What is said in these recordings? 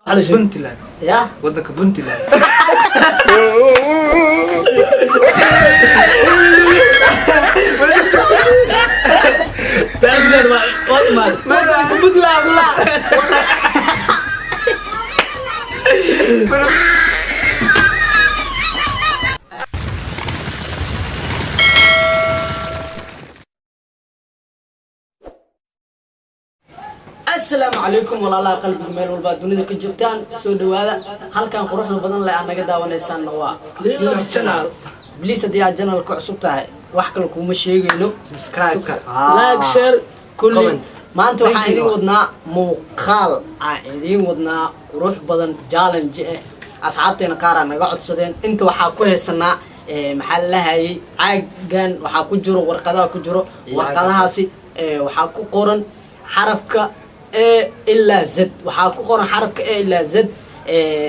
Hal shay. Puntland. Ya. Wadanka Puntland. Puntland waa imaad. Wadanka Puntland la. Asalaamu calaykum walaalaha qalbiga, meel walba aad dunida ka joogtaan, soo dhawaada. Halkan quruxda badan leh aad naga daawanaysaanna waa Lilo Channel. Please, haddii aad channelka cusub tahay, wax kale kuuma sheegayno. Subscribe-ka. Like, share, kulli. Comment. Maanta waxaan Thank you. idiin wadnaa muuqaal aan idiin wadnaa qurux badan, challenge ah. Asxaabteena qaar aa naga codsadeen. Inta waxaa ku haysanaa maxaa la lahayay, caagan waxaa ku jiro warqadaha ku jiro. Iyo warqadahaasi waxaa ku qoran xarafka A ilaa Z. Waxaa ku qoran xarafka A ilaa Z.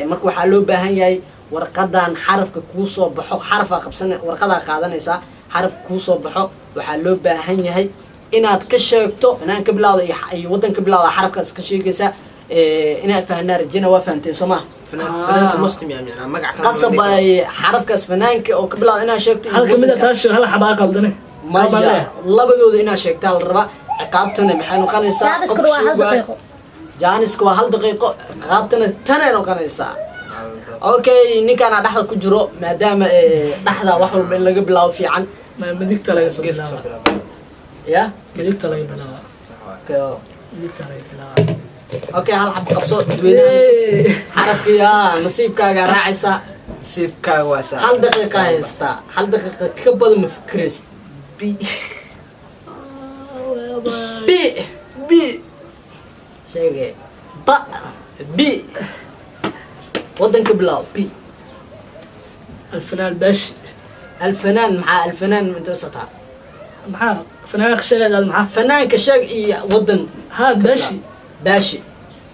Marka waxaa loo baahan yahay warqadan xarafka kuu soo baxo, xarafaa qabsan, warqadaa qaadanaysaa, xarafka kuu soo baxo waxaa loo baahan yahay inaad ka sheegto inaan ka bilawda iyo waddan ka bilawda xarafkaas ka sheegaysaa. Inaad fahanaa rajina, waa fahanteen soo maha? Fanaanka muslim yaa micnaa magac kale. Qasab ay xarafkaas fanaanka oo ka bilawda inaad sheegto iyo Hal kamid ah waddanka. Taas hal xabaa qaldane. Maya, labadooda inaad sheegtaa la rabaa. Ciqaabtana maxay noqonaysaa? Jaaniskuna waa hal Qofka daqiiqo. Jaaniska waa hal daqiiqo, ciqaabtana tanay noqonaysaa. Okay, ninkaana dhexda ku jiro, maadaama dhexda wax walba in laga bilaabo fiican. Ma midigta laga soo Geeska soo bilaaba. bilaaba. Ya. Midigta laga bilaaba. Okay. Midigta laga bilaaba. Okay, hal xab qabso dadweynaha. Xarafkii yaa nasiibkaaga raacaysaa. Nasiibkaaga waa saa. Hal daqiiqa haystaa, hal daqiiqa ka badan ma fikiraysa. B. B. B sheege ba B, waddanka bilaab B. Alfanaan Baashi. Alfanaan maxaa? Alfanaan inta usataa? Maxaa fanaanka sheegay maxaa? Fanaanka sheeg iyo waddan. Ha, Baashi. Baashi.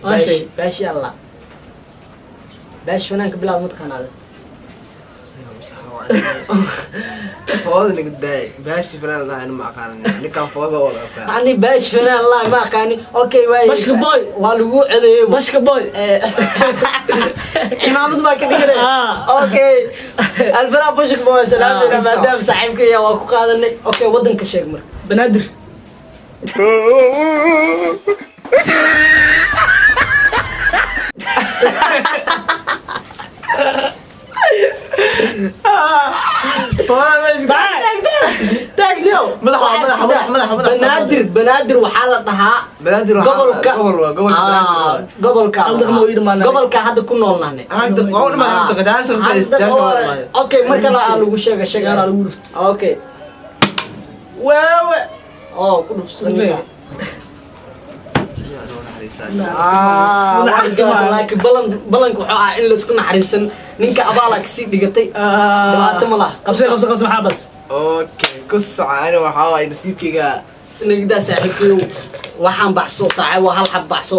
Waa Baashi. shay. Baashi, allah, Baashi fanaanka bilaab ma taqaanaada? Fooda naga daay. Baashi fanaan lahaa ma aqaanin. Ninkan fooda oo la. Ani Baashi fanaan lah ma aqaani. Okay, waay. Bashka Boy. Waa lagu codeeyey. Bashka Boy. Cimaamad baa ka dhiganay. Okay, alfanaan Bashka Boy, salaamina. Maadaama saaxiibka iya waa ku qaadanay. Okay, waddanka sheeg marka. Banaadir. Taagniyow. Madax waa, madax, madax, madax, madax. Banaadir, Banaadir waxaa la dhahaa Banaadir waxaa la- gobolka. Gobol waa, gobolka Banaadir waa. Gobolka. Hal daqiiqo ii dhamaanay. Gobolka hadda ku nool nahnay. Hadda waa u dhamaatay, daqiiqo. Jaas oo fadhiis, jaas oo dhamaatay. Okay, mar kale aa lagu sheega sheega. Yaaraa lagu dhufto. Okay, weewe oo ku dhufsan. Laakiin balan balanka wuxuu ahaa in laisku naxariisan. Ninka abaalaa kasii dhigatay, dhibaato ma laha. Qabse, qabse, qabse, maxaa bas? Okay, ku soco. Ani waxaa waaye nasiibkayga. Nagdaa saaxiibkayow, waxaan baxso saaxiib, waa hal xab baxso.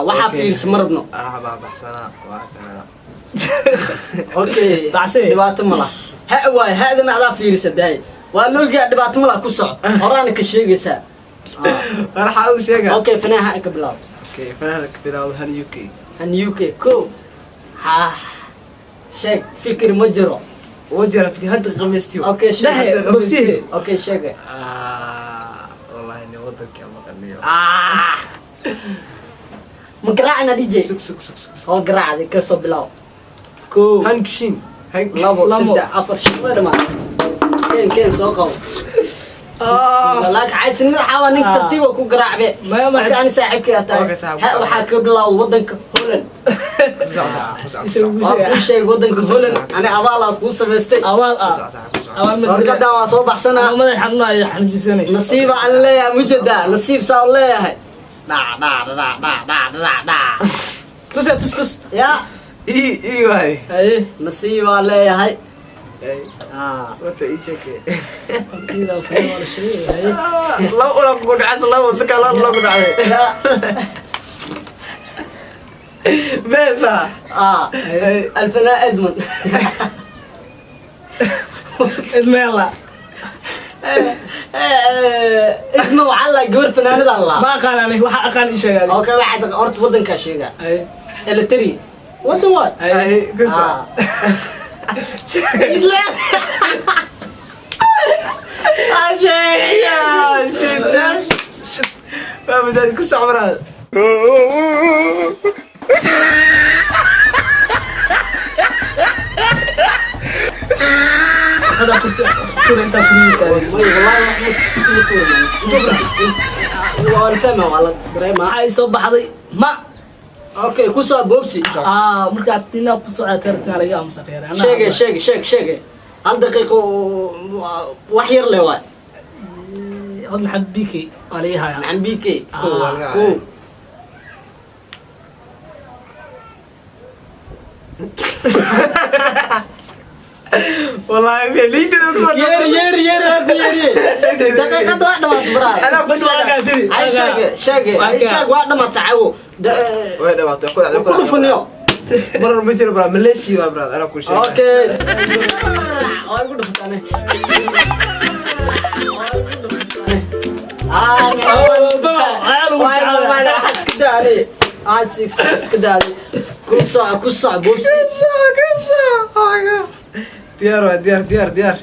Waxaa Okay. fiirsa ma rabno. Anaa baxsanaa waa kana. Okay. Baxsee. Dhibaato ma laha. Ha waay, haadana adaa fiirisa daay, waa loogaa. Dhibaato ma laha, ku soco, horaana ka sheegaysaa. Waxaa uu sheegaa. Okay, fanaaha ka bilaab. Okay, fanaanka ka bilaawdo Han UK. Han UK ko ha sheeg, fikir ma jiro. Wajara fikir hadda qameystiyo. Okay, sheeg. Dhahe, bogsihe. Okay, sheeg. Ah, wallahi ni wadankii ama qaniyo. Ma garaacna DJ? Sug, sug, sug, sug. Oo garaacday, ka soo bilaab ko. Han Shin. Han. Labo. Labo. Saddex, afar, shan, waa dhamaatay. Keen, keen, soo qabo. Laakiin xaysinimada xawaa nin tartiiba ku garaacbe. Maya. Marka ani saaxiibkay aa tahay. Okay, saaxiib, Ha ku waxaa ka bilaabo wadanka Holland. Ku socda, ku socda, ku socda. Waa kuu sheegay wadanka Holland, ani abaalaa kuu samaystay. Awaal Ku ah. socda, ku socda. Awaal ma jira. Warqadan waa soo baxsanaa. Madax xanuunaya, xanuujisanay. Nasiiba aan leeyahay, mujada nasiib saa u leeyahay. Dhac dhac dhac dhac dhac dhac dhac. Tus tus tus. Ya. Ii, ii waay. Haye. Nasiibaa leeyahay. Ay, wata ii sheekay. Ila fanaan waa la sheegay. Haye. Laba ula ku dhacay, laba dadka laba ula ku dhacay. Ya. Beesa. Alfanaa Edmond. Edmeela. Edmond waxaa la gabar fanaanada la. Ma aqaan ani, waxa aqaan ii sheegay. Okay, waxaad horta wadankaa sheegaa. Haye. Eletri wadan waay. Ay, ku soco. Ah. Idle. Yeah, shit, shit. Waa badbaadi, ku soco brother. Hada turti tur intaa fulinaysaa. Wallahi wax ma tuurin. Waa la fahmaa, waa la dareemaa. Maxaa ii soo baxday? Ma Okay, ku soo boobsi. Ah, markaa tinaa ku socda tartan laga aamusa khayr. Sheege, sheeg, sheeg, sheege. Hal daqiiqo oo wax yar leh waay. Hod maxamed BK waa laga hayaa. Maxamed BK. Kow waa laga Kow. hayaa. Wallahi liinteeda ku soo Yeer, yeer, yeer, ha ku yeeriye. Daqiiqada waa dhamaatay, brother. Anaa ku Bas waa kaa diri. Ay, sheege, sheege. Ay, sheeg, waa dhamaatay cawo. Way dhamaatay, ku dhacday. Ku dhufaniyo. Marar ma jiro brother, Malaysia waa brother, anaa ku sheegay. Okay. Waa igu dhufatane. Ah, waxaad iska daalay. Waxaad iska daalay. Ku soco, ku soco, boobsi. Ku soco, diyaar waa, diyaar, diyaar, diyaar.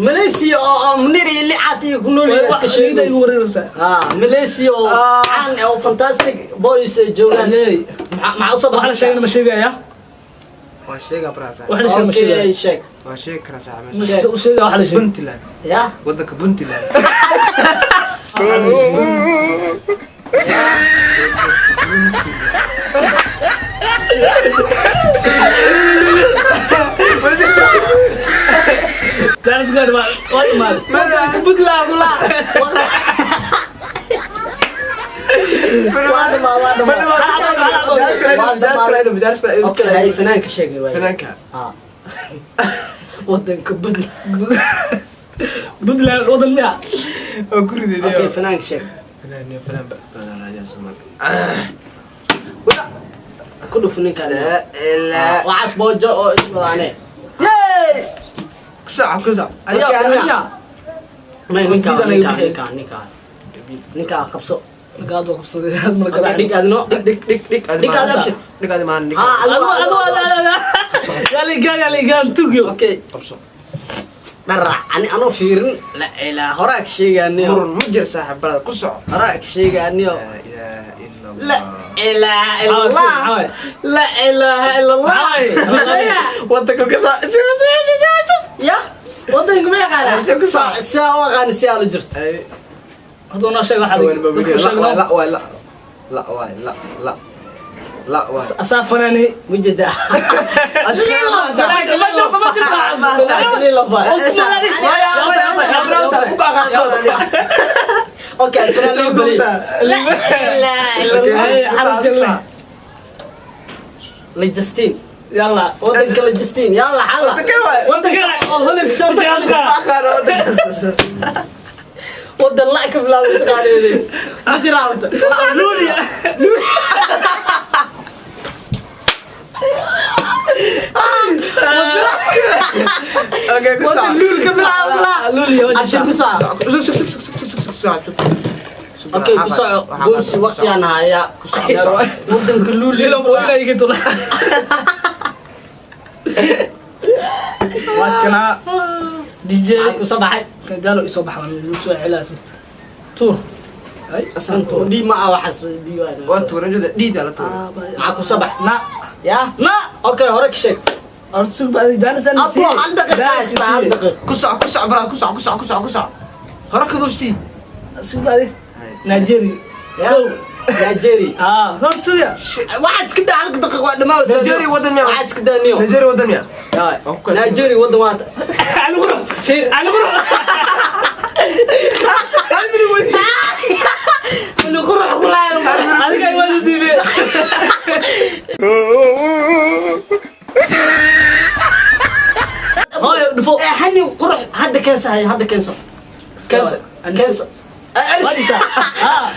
Malaysia oo Munir iyo Licaat iyo ku nool yihiin iska Liida igu sheegaysa. wareeraysaa. Ah, Malaysia oo caan oo fantastic boys ay joogaan. Leey. Maxaa usoo Wax la sheegana ma sheegaya. Waa sheegaa brother. Wax la sheegana ma sheegaya. Okay, sheeg. Waa sheegi karaa saaxiib. Ma sheegaya wax la sheegay. Puntland. Ya? Wadanka Puntland. That's good. Waa imaad. Wadanka Puntland kula. Waa dhamaa, waa dhamaa. Okay, hay fanaanka sheegay waay. Fanaanka. Ah. Wadanka Puntland. Puntland wadan miya? Oo ku riday. Okay, fanaanka sheeg. Fanaan iyo fanaan badan raadiyaa Soomaali. Ku dhuf ninkaan. La ilaa Waxaas boojo oo iswadaane. Ku soco, ku soco. Ayaa Marka aniga- ayaa. May ninkaan, Computer ninkaan, ayuu ninkaan, ninkaan. Ninkaan qabso. Gaad waa qabsaday. Had ma Okay, garaac. dhig adino. Dhig, dhig, dhig, adi Dhig maahan. adi abshir. Dhig adi maahan, dhig. Ah, Adu adu adu adu. Yali gaan, yali gaan tugyo. Okay. Qabso. Dharac, ani anoo fiirin. La ilaa horaa ka sheegaaniyo. Muran ma jiro saaxiib brother, ku soco. Horaa ka sheegaaniyo. Laa ilaaha illa La Allah. ilaaha illa Allah. Maxaa La ilaaha illa Allah. Maxaa? Wadanka ka soco. Ya? Wadanka ma yaqaana? Se ku soco. Saa u aqaani si aa la jirto. Ay, Hadduu noo sheeg waxa waa dadku la sheegno. la waa la la waa la la la waa. Asaa fanaani. Mujeda. Fanaanka ma jirto, ma jirto. Okay, fanaan loo bari. La ilaaha illa Allah. La Justin. Yalla. Wadanka la Justin. Yalla, xalla. Wadanka waay. Wadanka oo hodan soo Wadanka. Wadan la ka bilaabay taqaanay. Ma jiraa horta. Lulia. Wadan luul ka bilaabay. Lulia waa Abshir ku jirtaa. soco. Okay, ku soco. Boobsi waqtigaan hayaa. Wadanka luul. Lilo waa iga tula. Waa kana DJ. Maxaa ku soo baxay? Gaalo isoo baxan lagu soo celaasi. Tuur. Ay, Dhi ma ah waxaas biyo aad. Maxaa ku soo baxay? Na Ya? na. Okay, hore ka sheeg. Horta sug baa jaanis aan. Abo, hal daqiiqa haysta, hal daqiiq. Sug baa Nigeria. Ya? Go. Nigeria. Ah, horta suga. Waxaad iska daa halka daqiiq waa dhamaa. Nigeria wadan miyaa? Waxaad iska daa niyo. Ya. Nigeria wadan waa. Anigu rab. Anigu rab. Anu qurux ku lahayn. Adiga ay waa siibeen. Hooyo dhufo. Eh, hani qurux hadda keensa hay, hadda keenso. Keenso. Keenso. Arisa. Ah,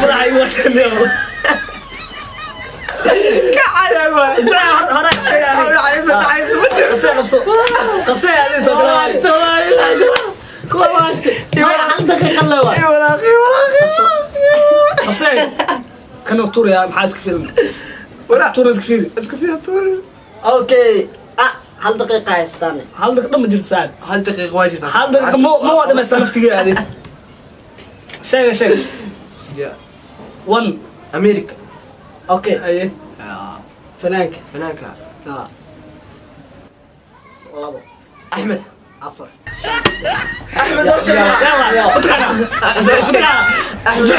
faraxay waa shaneo. Hore Naxariista, naxariista, ma jiro. Qabso, qabso, qabso. Maya, hal daqiiqa le waay. Ii walaaqi, walaaqi, walaaqi. Qabso kan tuuraya, maxaa iska fiirin? Walaa. Tuura, iska fiiri. Iska fiiri, tuur. Okay, ah, hal daqiiqa haystaan. Hal daqiiqa dhan ma jirto, saaxib. Hal daqiiq waa jirtaa. Hal daqiiqa ma waa dhamaysta naftigeeda. Adi sheega, sheeg. Yeah. One. America. Okay. Aye. Ah, fanaanka. Fanaanka. Ah. Labo. Axmed. Afar. Axmed oo sheega. Yalla, utaqana, utaqana. Axmed.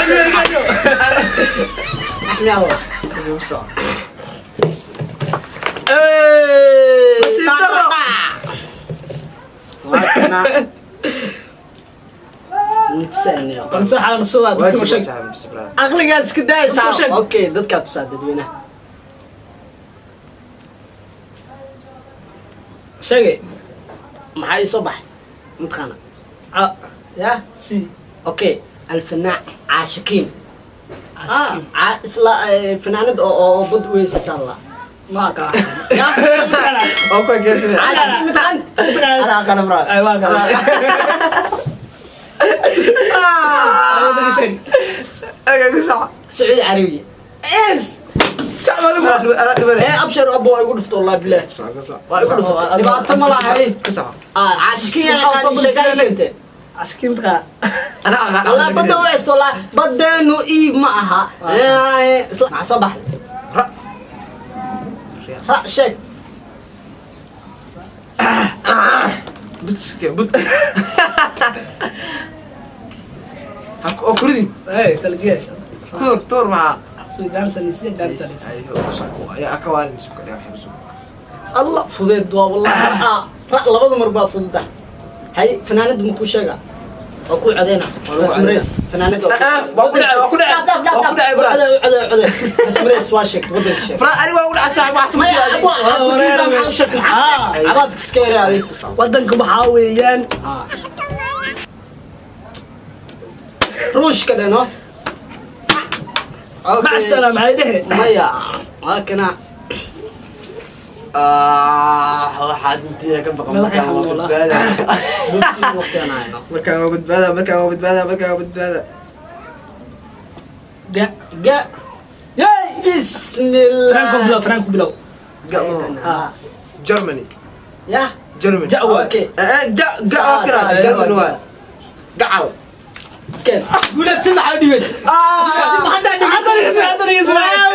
Axmed Allah. Igu soco. Ey, Nasiib darro. Waa kana. Ntusaniyo. Waajib waa Sheeg. saaxiib, brother. Aqligaas iska daaysaa. Sheeg. Okay, dadkaa tusaa dadweynaha. Sheegay. Maxaa ii soo baxay, mataqaana? A. Ya. C. Okay, alfanaa caashikiin. Ah, isla fanaanad oo bad weysasa la. Ma ka. Ya. Oo ku geesina. Caashikiin mataqaan? Anaa aqaana, brother. Ay, waa kala. Sheeg. Okay, igu soco. Sacuudi Carabiya. Es. Sac baa lagu anaa dhibanaya. Ee, abshir abbo, waa igu dhufto, wallahi bilaah. Ku soco, ku soco. Waa igu dhufto, dhibaato ma lahay. Ku soco. Ah, caashikiin yaa Waxaa soo yaqaan sheegaa balsiinay. keentay. Cashkii mataqaa? Anaa aqaana. Wallah badda u haysto, wallah badeenu iib ma aha. Isla maxaa soo baxay? Ra. Ra, sheeg. Butske, but. Ha ku oo kuridin. Hey, talgiye. Ku tuur maxaa? Suudaan sanisiya, daan sanisiya. Ay, ku soco. Ayaa ka waalin isku kadhiga xibsu. Allah fudeed waa wallahi. Ra, ra labada mar baa fududa. Hay, fanaanad ma ku sheega? Waa ku cadeyna. Rasmreys fanaanad. Waa ku dhacay, waa ku dhacay. Waa ku dhacay, brother. Code, code, rasmreys waa sheegtay, wadanka sheeg. Brother, aniga waa ku dhacay, saaxiib, wax maya soo abwa abkiida maxaa u sheegtay? Abaad iska yaraaday. Wadanka waxaa weeyaan Ruushka dheno. Mac salaam, maxay dhehe? Maya, waa kana. Ah, waxaad intiina ka baqan markaan waa badbaada. Waqtiganayno. Markaan waa badbaada, markaan waa badbaada, markaan waa badbaada. Ga. Ga. Yay! Bismillah. Franco bilow, Franco bilow. Ga- Germany. Ya. Germany. Ja'wa. Okay. Eh, ga ga waa kira Germany waa. Gacaw ken guuladsima maxaa u dhibaysa? Guuladsima haddaa dhegeysanaysa. Hadda dhegeysanaysa.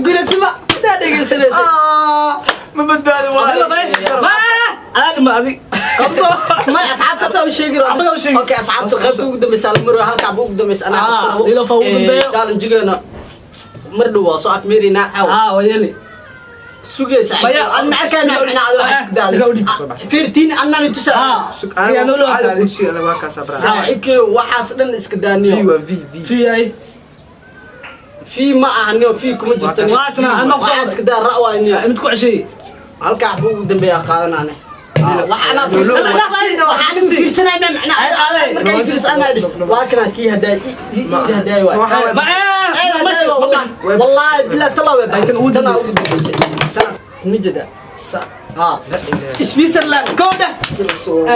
Guuladsima haddaa dhegeysanaysa. Ah, ma badbaado Adiga waa. ma ma adig. Qabso. May, asxaabta hataa u sheegi rabaa. Xabada u sheegi. Okay, asxaabta, qaybta ugu dambeysa la maro, halka xaba ugu dambeysa anaa Ah, qabsanayo. Lilo fa ugu dambeeyo. Challenge-geena mar dhow waa soo afmeeraynaa caawa. Ah, waa yeeli. Sugaysa. Maya. An ma arkaan macnaa wax Ah, iska iga udhib. daalay fiirtiin annaan tusaa. Ah. Sug, aniga caada ku tusiyo, aniga waa kaas, brother. Saaxiibkey, waxaas dhan iska daaniyo. V waa V, V. Fi ay. Fii ma aha niyo, fii kuma jirto. Waa kana, anaa ku soo- Waxaas iska daa, ra waa niyo. Mid ku ceshay. Halka xaba ugu dambeeya qaadanane. Waxaana fiirsanay, fiirsanayna macnaa markay fiirsanay waa kana kii hadaa ii hadaa waay. Waxa waay- Ma ma ma. والله بالله طلع. Laakiin ugu dambeysay. مجدا. Sa. ها، سويسرلاند كودا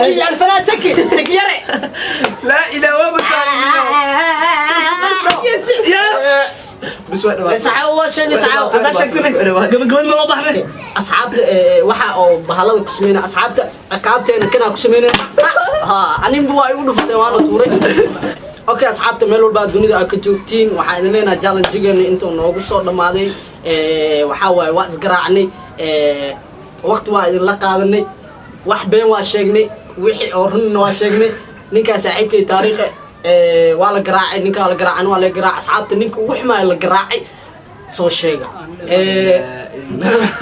اي الفلا سكي سكيري. Laa ilaaha, waa badbaado. Yes. Bis waa dhawaatay. ساعة اول شيء ساعة. Hadda sheegtay. Gabagabada ma loo baxnay. Asxaabta, waxa oo bahalada ku sameynaa, asxaabta akaabteena kana ku sameynaa. Ha, aninba waa igu dhuftay, waana tuuray. Okay, asxaabta, meel walba dunida aad ka joogtiin, waxaan idin leenahay challenge-geena intuu noogu soo dhammaaday. Waxaa waaye waa isgaraacnay, waqti waa idinla qaadanay, wax been waa sheegnay, wixii oo runna waa sheegnay. Ninkaa saaxiibkay taariikha waa la garaacay, ninkaa waa la garaacay, waa la garaacay. Asxaabta, ninka ugu xumaaya la garaacay soo sheega.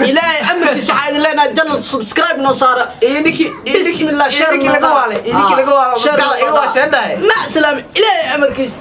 Ilaahay amarkiis, waxaa idin leenahay channel subscribe noo saara. Iyo ninkii iyo bismillah. ninkii laga waalay, iyo ninkii laga waalay, maskaxda iga waa sheendhahay. mac salaam, ilaahay amarkiis.